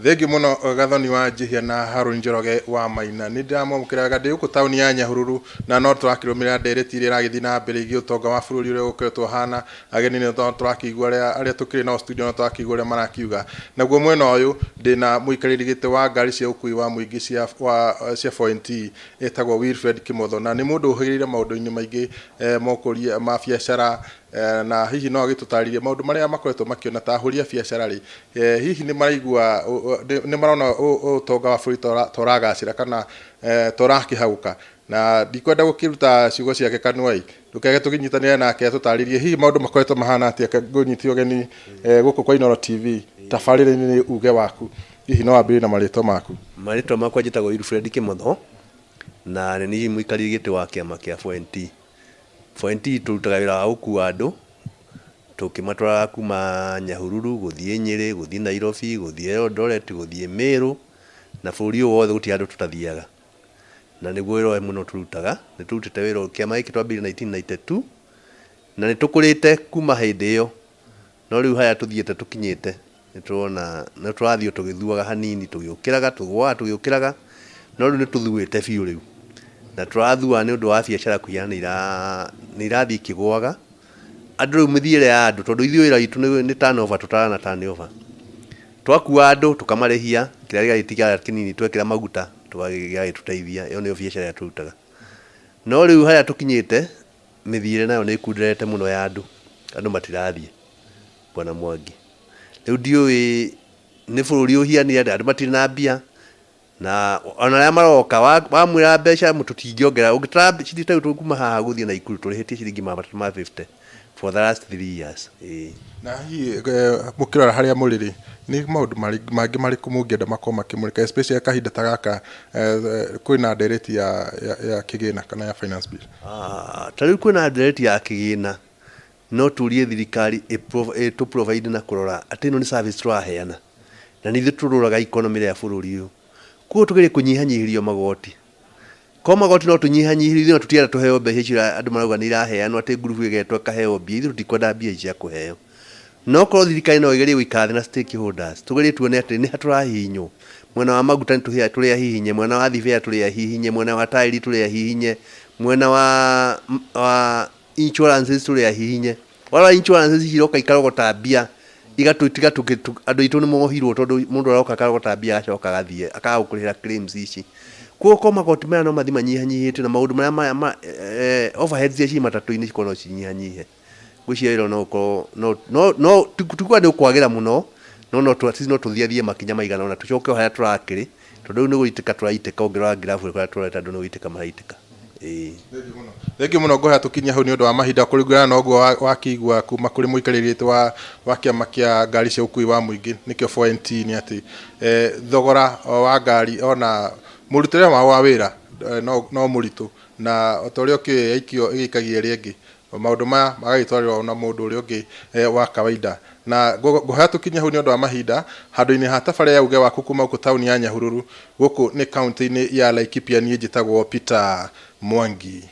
Thengiũ mũno Gathoni wa Njihia na Harũni Njoroge wa Maina. Nĩ ndĩramwamũkĩra wega ndĩ gũkũ taũni ya Nyahururu na no tũrakĩrũmĩrĩra ndereti iria ĩragĩthiĩ na mbere ĩgiĩ ũtonga wa bũrũri ũrĩa ũkoretwo ũhana. Ageni nĩ tũrakĩigua arĩa arĩa tũkĩrĩ nao studio no tũrakĩigua ũrĩa marakiuga. Naguo mwena ũyũ ndĩna mũikarĩri gĩtĩ wa ngari cia ũkui wa mũingĩ cia wa cia 4NT etagwo Wilfred Kimotho, na nĩ mũndũ ũhĩgĩrĩire maũndũ-inĩ maingĩ ma ũkũria ma biacara, na hihi no agĩtũtarĩrie maũndũ marĩa makoretwo makĩona ta ahũri a biacara rĩ, hihi nĩ maraigua, nĩ marona ũtonga wa bũrũri ta ũragacĩra kana ta ũrakĩhagũka? Na ndikwenda gũkĩruta ciugo ciake kanua ĩ, ndũkage tũkĩnyitanĩre nake atũtarĩrie hihi maũndũ makoretwo mahana atĩa. Ngũnyite ũgeni gũkũ kwa Inooro TV tabarĩra-inĩ nĩ uge waku, hihi no wambĩrĩrie na marĩtwa maku? Marĩtwa makwa njĩtagwo Wilfred Kimotho na nĩ niĩ mũikarĩri gĩtĩ wa kĩama kĩa 4NT. 4NT tũrutaga wĩra wa gũkua andũ tũkĩmatwaraga kuma Nyahururu gũthiĩ Nyĩrĩ, gũthiĩ Nairobi, gũthiĩ Eldoret, gũthiĩ Meru na bũrũri ũyũ wothe gũtirĩ handũ tũtathiaga. Na nĩguo wĩra ũyũ mũno tũrutaga. Nĩ tũrutĩte wĩra ũyũ, kĩama gĩkĩ twambĩrĩirie 1992 na nĩ tũkũrĩte kuma hĩndĩ ĩyo. No rĩu harĩa tũthiĩte tũkinyĩte nĩ tũrona nĩ tũrathiĩ o tũgĩthuaga hanini tũgĩũkĩraga, tũgũaga tũgĩũkĩraga, no rĩu nĩ tũthuĩte biũ rĩu. Na tũrathua nĩ ũndũ wa biacara kũhiana nĩ irathiĩ ikĩgũaga. Andũ rĩu mĩthiĩre ya andũ, tondũ ithuĩ wĩra witũ nĩ turn over tũtarana turn over. Twakua andũ tũkamarĩhia, kĩrĩa gĩgagĩtigara kĩnini twekĩra maguta gĩgagĩtũteithia. Ĩyo nĩyo biacara ĩrĩa tũrutaga. No rĩu harĩa tũkinyĩte, mĩthiĩre nayo nĩ ĩkunderete mũno ya andũ. Andũ matirathiĩ, Bwana Mwangi. Rĩu ndiũĩ nĩ bũrũri ũhianire atĩa, andũ matirĩ na mbia, na ona arĩa maroka wamwĩra mbeca tũtingĩongerera, ũngĩtara ciringi ta rĩu kuma haha gũthiĩ Naikuru tũrĩhĩtie ciringi 350 for the last 3 years, ĩĩ. Na hihi mũkĩrora harĩa mũrĩ rĩ, nĩ maũndũ mangĩ marĩkũ mũngĩenda makorwo makĩmũrĩka, especially kahinda ta gaka kwĩna ndereti ya kĩgĩna kana ya finance bill? Ah, ta rĩu kwĩna ndereti ya kĩgĩna, no tũrie thirikari ĩtũ provide na kũrora atĩ ĩno nĩ service tũraheana na nĩ ithuĩ tũrũraga economy ya bũrũri ũyũ. Koguo tũgerie kũnyihanyihĩrio magoti. Korwo magoti no tũnyihanyihĩrio, ithuĩ no tũtienda tũheo mbeca icio andũ marauga nĩ iraheanwo atĩ ngurubu ĩgetwo ĩkaheo mbia, ithuĩ tũtikwenda mbia ici cia kũheo. No korwo thirikari no ĩgerie gũikara thĩ na stakeholders, tũgerie tuone atĩ nĩ ha tũrahihinywo. Mwena wa maguta nĩ tũrĩ ahihinye, mwena wa thibĩa tũrĩ ahihinye, mwena wa taĩri tũrĩ ahihinye, mwena wa insurances tũrĩ ahihinye. Warora insurances ici iroka ikarogota mbia igatũtiga andũ aitũ nĩ mohirwo tondũ mũndũ aroka akarogota mbia agacoka agathiĩ akaga gũkũrĩhĩra claims ici. Koguo korwo magoti maya no mathiĩ manyihanyihĩtio na maũndũ marĩa overheads iria ciĩ matatũ-inĩ cikorwo no cinyihanyihe. Ngwĩciria wĩra no ũkorwo no tikuga nĩ ũkwagĩra mũno, no no tũthiathie makinya maigana ũna tũcoke o harĩa tũrakĩrĩ, tondũ rĩu nĩ gũitĩka tũraitĩka ũngĩrora graph kũrĩa tũrorete andũ nĩ gũitĩka maraitĩka. Ĩĩ. Thengiũ mũno. Ngũhoya tũkinyie hau nĩ ũndũ wa mahinda, kũringana na ũguo wakĩigua kuma kũrĩ mũikarĩri gĩtĩ wa kĩama kĩa ngari cia ũkui wa mũingĩ, nĩkĩo 4NT, nĩ atĩ thogora wa ngari ona mũrutĩre wao wa wĩra no mũritũ, na o ta ũrĩa ũkĩũĩ yaikio ĩgĩikagia ĩrĩa ĩngĩ, maũndũ maya magagĩtwarĩrwo na mũndũ ũrĩa ũngĩ wa kawaida. Na ngũhoya tũkinye hau nĩ ũndũ wa mahinda handũ-inĩ ha tabarĩra ya uge waku kuma gũkũ taũni ya Nyahururu, gũkũ nĩ kaunti-inĩ ya Laikipia. Niĩ njĩtagwo Peter Mwangi.